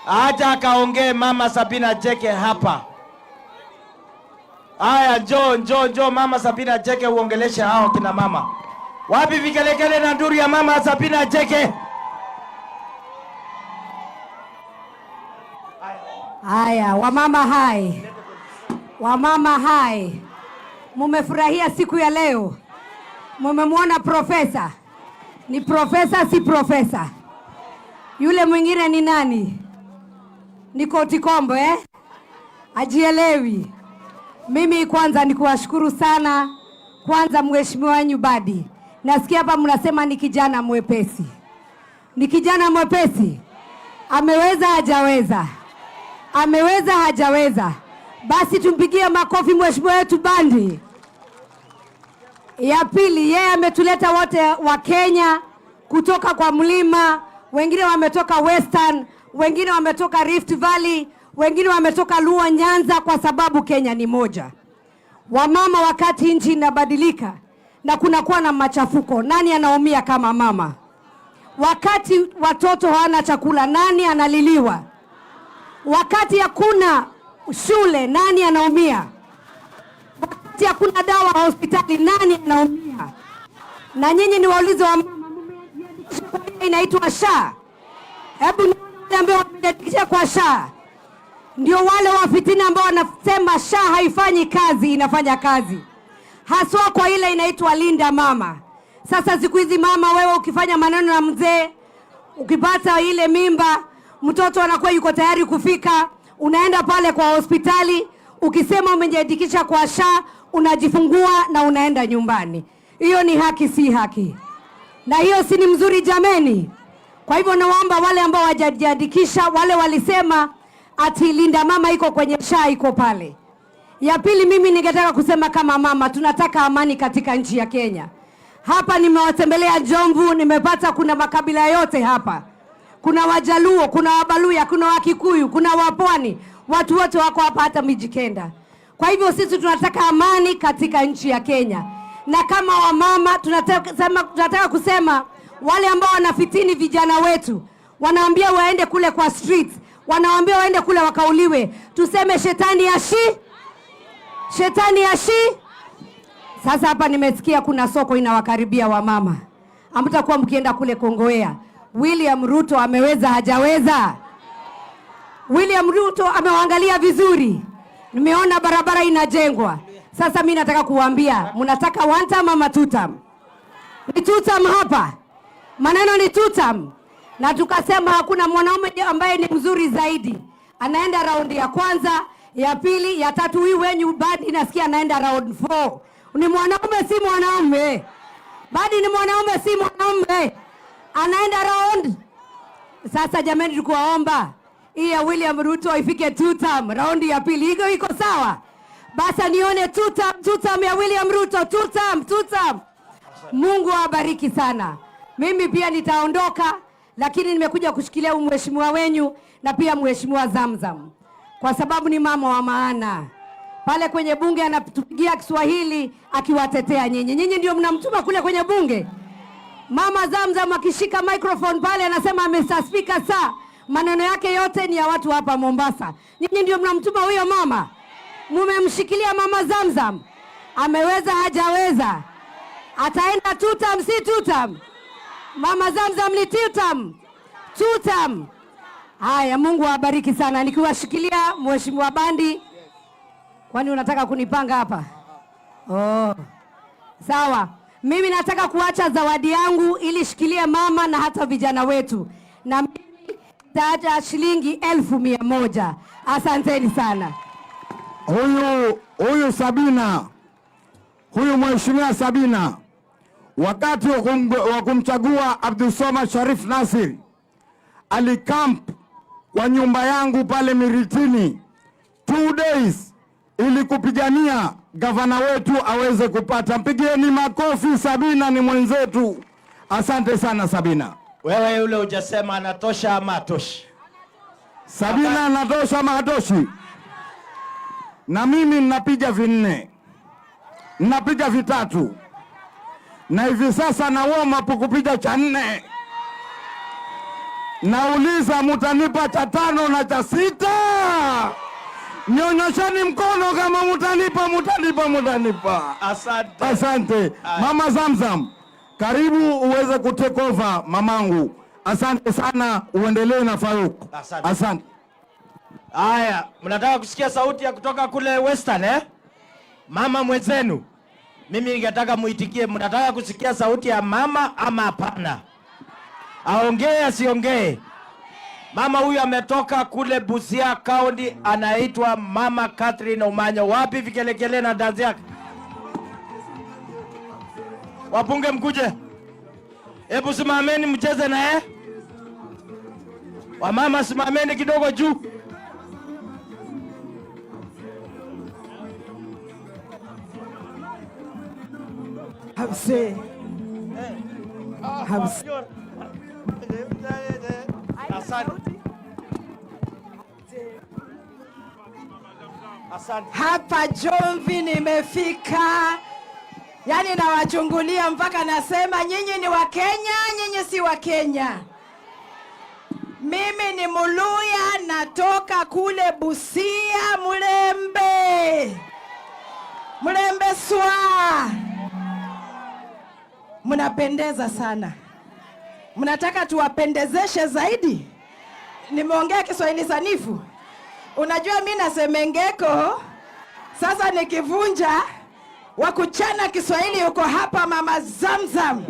Acha akaongee Mama Sabina Chege hapa. Haya, njoo njoo njoo Mama Sabina Chege uongeleshe hao kina mama. Wapi vigelegele na nduru ya Mama Sabina Chege? Haya, wamama hai, wamama hai, mumefurahia siku ya leo, mumemwona profesa. Ni profesa si profesa? Yule mwingine ni nani? Ni Koti Kombo, eh? Ajielewi. Mimi kwanza ni kuwashukuru sana kwanza, Mheshimiwa Nyubadi, nasikia hapa mnasema ni kijana mwepesi. Ni kijana mwepesi? Ameweza hajaweza? Ameweza hajaweza? Basi tumpigie makofi mheshimiwa wetu Bandi. Ya pili, yeye ametuleta wote wa Kenya kutoka kwa mlima, wengine wametoka Western, wengine wametoka Rift Valley, wengine wametoka Luo Nyanza, kwa sababu Kenya ni moja. Wamama, wakati nchi inabadilika na kunakuwa na machafuko, nani anaumia kama mama? Wakati watoto hawana chakula, nani analiliwa? Wakati hakuna shule, nani anaumia? Wakati hakuna dawa hospitali, nani anaumia? Na nyinyi ni waulize wa mama, mmejiandikisha kwa ile inaitwa SHA? Hebu nione ambao wamejiandikisha kwa SHA. Ndio wale wa fitina ambao wanasema SHA haifanyi kazi. Inafanya kazi haswa kwa ile inaitwa Linda Mama. Sasa siku hizi mama, wewe ukifanya maneno na mzee, ukipata ile mimba, mtoto anakuwa yuko tayari kufika, unaenda pale kwa hospitali, ukisema umejiandikisha kwa SHA, unajifungua na unaenda nyumbani. Hiyo ni haki, si haki? Na hiyo si ni mzuri jameni? Kwa hivyo nawaomba wale ambao hawajajiandikisha, wale walisema ati Linda Mama iko kwenye SHA, iko pale. Ya pili, mimi ningetaka kusema kama mama, tunataka amani katika nchi ya Kenya. Hapa nimewatembelea Jomvu, nimepata kuna makabila yote hapa. Kuna Wajaluo, kuna Wabaluya, kuna Wakikuyu, kuna Wapwani, watu wote wako hapa, hata Mijikenda. Kwa hivyo sisi tunataka amani katika nchi ya Kenya, na kama wamama tunataka kusema wale ambao wanafitini vijana wetu, wanaambia waende kule kwa streets, wanaambia waende kule wakauliwe, tuseme shetani ashi, shetani ashi. Sasa hapa nimesikia kuna soko inawakaribia wamama, hamtakuwa mkienda kule Kongowea. William Ruto ameweza hajaweza? William Ruto amewaangalia vizuri, nimeona barabara inajengwa. Sasa mi nataka kuwaambia, mnataka one term ama two term? Ni two term hapa, maneno ni two term. Na tukasema hakuna mwanaume ambaye ni mzuri zaidi, anaenda raundi ya kwanza, ya pili, ya tatu. Huyu wenyu Badi nasikia anaenda round 4. Ni mwanaume si mwanaume? Badi ni mwanaume si mwanaume? Anaenda round. Sasa jamani, tukuwaomba hii ya William Ruto ifike two term, raundi ya pili iko sawa? Basi nione two term, two term ya William Ruto, two term, two term. Mungu awabariki sana. Mimi pia nitaondoka, lakini nimekuja kushikilia mheshimiwa wenyu na pia mheshimiwa Zamzam kwa sababu ni mama wa maana. Pale kwenye bunge anatupigia Kiswahili akiwatetea nyinyi. Nyinyi ndio mnamtuma kule kwenye bunge. Mama Zamzam akishika microphone pale anasema Mr. Speaker sir, maneno yake yote ni ya watu hapa Mombasa. Nyinyi ndio mnamtuma huyo mama. Mumemshikilia mama Zamzam. Ameweza hajaweza? Ataenda two term si two term? Mama Zamzam ni two term. Two term. Haya, Mungu awabariki sana. Nikiwashikilia Mheshimiwa Bandi. Kwani unataka kunipanga hapa? Oh. Sawa. Mimi nataka kuacha zawadi yangu ili shikilie mama na hata vijana wetu. Na mimi nitaacha shilingi 100,000. Asanteni sana. Huyu Sabina, huyu Mheshimiwa Sabina, wakati wa kumchagua Abdulswamad Sharif Nasir alicamp kwa nyumba yangu pale Miritini 2 days ili kupigania gavana wetu aweze kupata. Mpigieni makofi, Sabina ni mwenzetu. Asante sana Sabina. Wewe yule hujasema anatosha ama hatoshi? Sabina anatosha ama hatoshi? Na mimi ninapiga 4, ninapiga 3, na hivi sasa na warm up kupiga cha 4. Nauliza, mutanipa cha tano na cha sita? Nyonyosheni mkono kama mutanipa, mutanipa, mutanipa. Asante. Asante. Mama Zamzam, karibu uweze kutake over mamangu. Asante sana, uendelee na Faruk. Asante. Asante. Haya, mnataka kusikia sauti ya kutoka kule Western, eh? Mama mwenzenu, mimi ningetaka muitikie, mnataka kusikia sauti ya mama ama hapana? Aongee asiongee? Mama huyu ametoka kule Busia County, anaitwa Mama Catherine Omanyo. Wapi vikelekele na dansi yake? Wabunge mkuje, hebu simameni mcheze naye. Wamama simameni kidogo juu. Hamse. Hamse. Asante. Asante. Hapa Jomvi nimefika, yaani nawachungulia mpaka nasema nyinyi ni Wakenya, nyinyi si Wakenya. Mimi ni Muluya, natoka kule Busia, Mulembe, Mulembe swa. Mnapendeza sana, mnataka tuwapendezeshe zaidi. Nimeongea Kiswahili sanifu. Unajua mi nasemengeko sasa, nikivunja wakuchana Kiswahili yuko hapa Mama Zamzam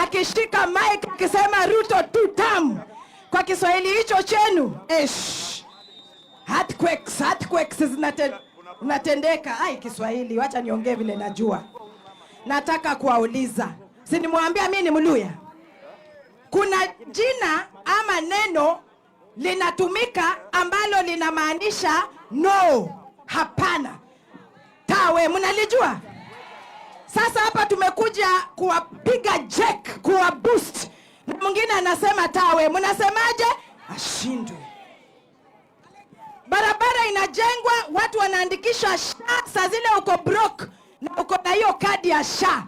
akishika mic akisema Ruto two term kwa Kiswahili hicho chenu. Esh, earthquakes, earthquakes zinatendeka. Ai, Kiswahili, wacha niongee vile najua. Nataka kuwauliza, si nimwambia mi ni Mluya? Kuna jina ama neno linatumika ambalo linamaanisha no, hapana. Tawe, mnalijua? Sasa hapa tumekuja kuwapiga jack, kuwa boost. Na mwingine anasema tawe, mnasemaje? Ashindwe. Barabara inajengwa, watu wanaandikisha SHA. Saa zile uko broke na uko na hiyo kadi ya SHA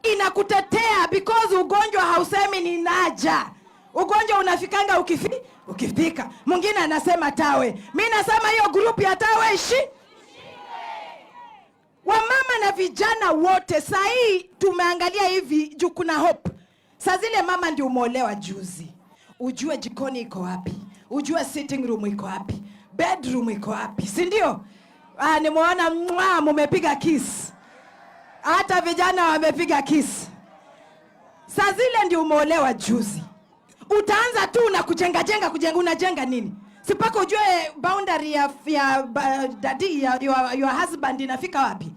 inakutetea because ugonjwa hausemi ninaja. Ugonjwa unafikanga ukifika. Mwingine anasema tawe, mi nasema hiyo group ya tawe ishi. Wamama na vijana wote saa hii tumeangalia hivi juu kuna hope. Saa zile mama ndio umeolewa juzi, ujue jikoni iko wapi, ujue sitting room iko wapi, bedroom iko wapi, si ndio? Ah, nimeona mwa mumepiga kiss, hata vijana wamepiga kiss. Saa zile ndio umeolewa juzi, utaanza tu na kujenga jenga kujenga, unajenga nini? Si mpaka ujue boundary ya daddy ya your husband inafika wapi?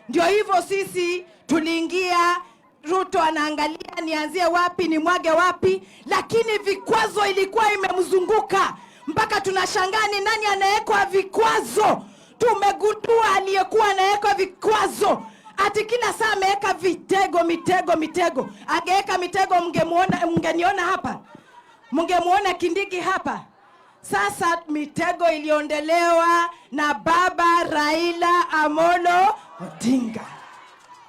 Ndio hivyo sisi tuliingia, Ruto anaangalia nianzie wapi nimwage wapi, lakini vikwazo ilikuwa imemzunguka mpaka tunashangaa ni nani anawekwa vikwazo. Tumegundua aliyekuwa anawekwa vikwazo ati kila saa ameweka vitego, mitego, mitego. Angeweka mitego mngemuona, mngeniona hapa, mngemuona Kindiki hapa. Sasa mitego iliondolewa na baba Raila Amolo Odinga,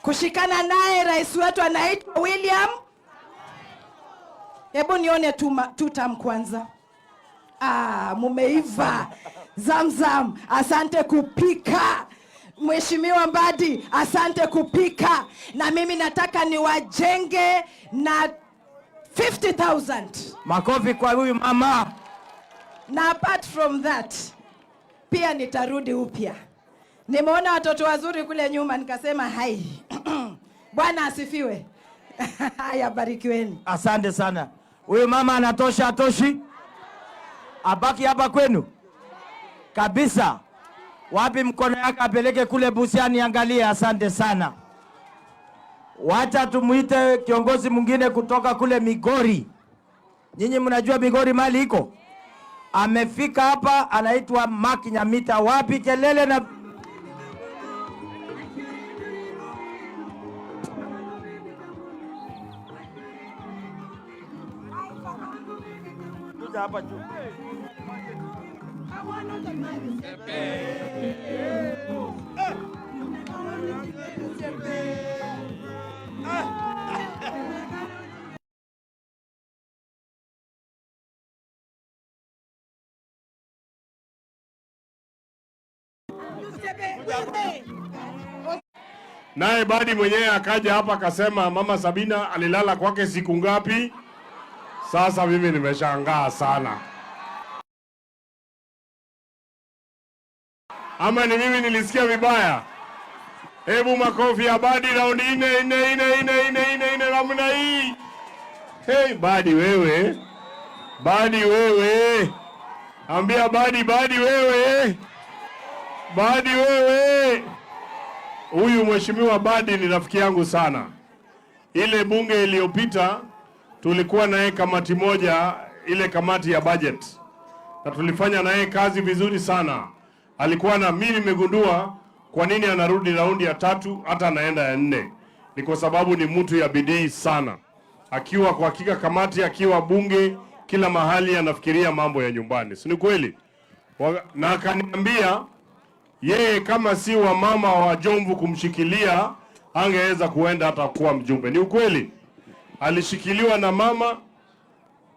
kushikana naye rais wetu anaitwa William. Hebu nione tutam kwanza. Ah, mumeiva. Zamzam, asante kupika. Mheshimiwa Mbadi, asante kupika. Na mimi nataka niwajenge na 50,000. Makofi kwa huyu mama. Na apart from that, pia nitarudi upya. Nimeona watoto wazuri kule nyuma nikasema hai. Bwana asifiwe. Haya, barikiweni. Asante sana. Huyu mama anatosha, atoshi? Abaki hapa kwenu kabisa. Wapi mkono yake apeleke kule Busia niangalie. Asante sana. Wacha tumuite kiongozi mwingine kutoka kule Migori. Nyinyi mnajua Migori mali iko? Amefika hapa, anaitwa Mark Nyamita. Wapi kelele na Kuja hapa juu. Utembee. Naye Badi mwenyewe akaja hapa akasema Mama Sabina alilala kwake siku ngapi? Sasa mimi nimeshangaa sana. Ama ni mimi nilisikia vibaya? Hebu makofi ya Badi raundi nne nne nne nne nne nne nne namna hii. Hey, Badi wewe. Badi wewe. Ambia Badi, Badi wewe. Badi wewe. Huyu mheshimiwa Badi ni rafiki yangu sana. Ile bunge iliyopita tulikuwa naye kamati moja, ile kamati ya budget, na tulifanya naye kazi vizuri sana. Alikuwa na mimi, nimegundua kwa nini anarudi raundi ya tatu hata anaenda ya nne, ni kwa sababu ni mtu ya bidii sana. Akiwa kwa hakika kamati, akiwa bunge, kila mahali anafikiria mambo ya nyumbani, si ni kweli? Na akaniambia yeye kama si wamama wa Jomvu kumshikilia angeweza kuenda hata kuwa mjumbe. Ni ukweli, alishikiliwa na mama.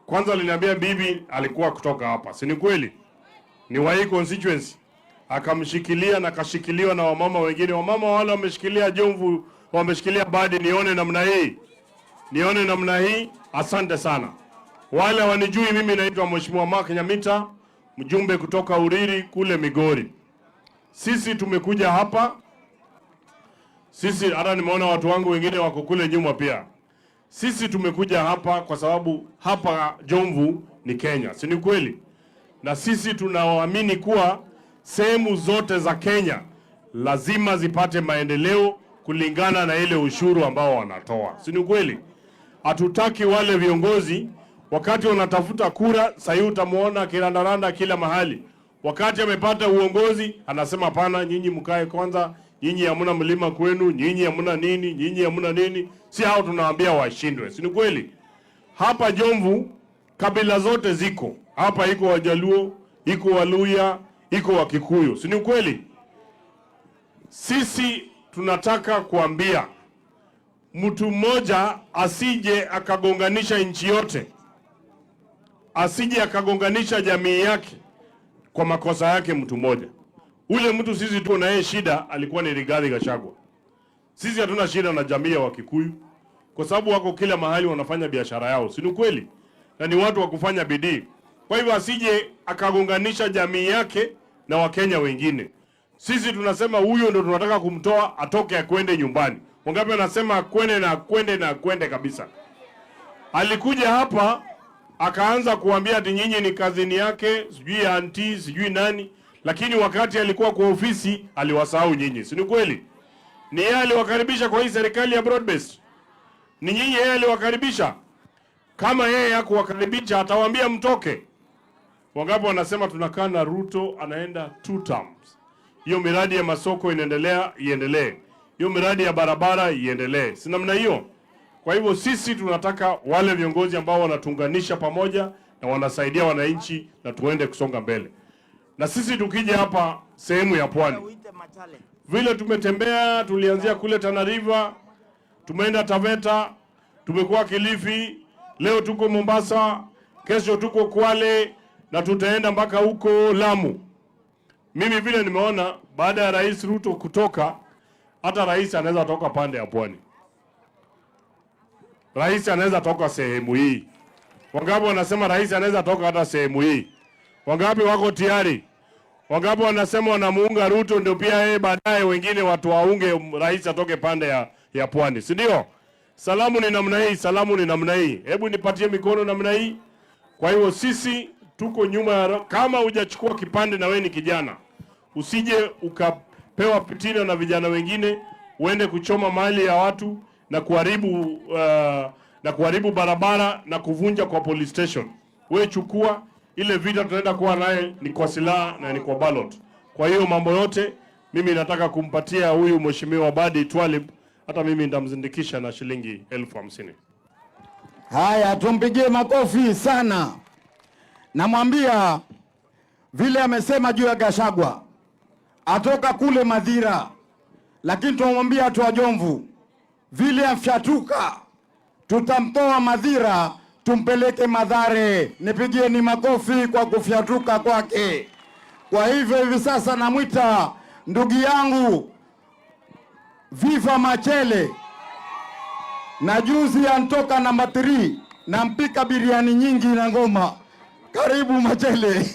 Kwanza aliniambia bibi alikuwa kutoka hapa, si ni kweli? Ni wa hii constituency, akamshikilia na akashikiliwa na wamama wengine. Wamama wale wameshikilia Jomvu, wameshikilia Badi. Nione namna hii, nione namna hii. Asante sana. Wale wanijui mimi naitwa Mheshimiwa Mark Nyamita, mjumbe kutoka Uriri kule Migori. Sisi tumekuja hapa sisi, hata nimeona watu wangu wengine wako kule nyuma pia. Sisi tumekuja hapa kwa sababu hapa Jomvu ni Kenya, si ni kweli? Na sisi tunaamini kuwa sehemu zote za Kenya lazima zipate maendeleo kulingana na ile ushuru ambao wanatoa, si ni kweli? Hatutaki wale viongozi wakati wanatafuta kura, sahii utamuona akirandaranda kila mahali. Wakati amepata uongozi anasema hapana, nyinyi mkae kwanza, nyinyi hamna mlima kwenu, nyinyi hamna nini, nyinyi hamna nini. Si hao tunawaambia washindwe, si ni kweli? Hapa Jomvu kabila zote ziko hapa, iko Wajaluo, iko Waluya, iko Wakikuyu, si ni kweli? Sisi tunataka kuambia mtu mmoja asije akagonganisha nchi yote, asije akagonganisha jamii yake kwa makosa yake mtu mmoja. Ule mtu sisi tuko na yeye shida alikuwa ni Rigathi Gachagua. Sisi hatuna shida na jamii ya Wakikuyu kwa sababu wako kila mahali wanafanya biashara yao, si ni kweli? Na ni watu wa kufanya bidii. Kwa hivyo asije akagonganisha jamii yake na Wakenya wengine. Sisi tunasema huyo ndo tunataka kumtoa atoke akwende nyumbani. Wangapi wanasema akwende na akwende na akwende kabisa? Alikuja hapa akaanza kuambia ati nyinyi ni kazini yake, sijui anti, sijui nani, lakini wakati alikuwa kwa ofisi aliwasahau nyinyi, si ni kweli? Ni yeye aliwakaribisha kwa hii serikali ya broad based. Ni nyinyi yeye aliwakaribisha. Kama yeye hakuwakaribisha atawaambia mtoke. Wangapi wanasema tunakaa na Ruto anaenda 2 terms. Hiyo miradi ya masoko inaendelea, iendelee. Hiyo miradi ya barabara iendelee, si namna hiyo? Kwa hivyo sisi tunataka wale viongozi ambao wanatuunganisha pamoja na wanasaidia wananchi na tuende kusonga mbele. Na sisi tukija hapa sehemu ya pwani, vile tumetembea, tulianzia kule Tana River, tumeenda Taveta, tumekuwa Kilifi, leo tuko Mombasa, kesho tuko Kwale na tutaenda mpaka huko Lamu. Mimi vile nimeona baada ya Rais Ruto kutoka, hata rais anaweza toka pande ya pwani. Rais anaweza toka sehemu hii. Wangapi wanasema rais anaweza toka hata sehemu hii? Wangapi wako tayari? Wangapi wanasema wanamuunga Ruto ndio pia yeye baadaye wengine watu waunge rais atoke pande ya pwani, si ndio? Salamu ni namna hii, salamu ni namna hii. Hebu nipatie mikono namna hii. Kwa hiyo sisi tuko nyuma ya, kama hujachukua kipande na wewe ni kijana, usije ukapewa fitina na vijana wengine uende kuchoma mali ya watu na kuharibu barabara na kuvunja kwa police station. We chukua ile vita tunaenda kuwa naye ni kwa silaha na ni kwa ballot. Kwa hiyo mambo yote mimi nataka kumpatia huyu mheshimiwa Badi Twalib, hata mimi nitamzindikisha na shilingi 50,000. Haya, tumpigie makofi sana. Namwambia vile amesema juu ya Gachagua, atoka kule Madhira, lakini tunamwambia watu wa Jomvu vile afyatuka, tutamtoa Madhira tumpeleke Mathare. Nipigieni makofi kwa kufyatuka kwake. Kwa hivyo hivi sasa namwita Ndugu yangu Viva Machele, na juzi antoka namba 3 nampika biriani nyingi na ngoma. Karibu Machele.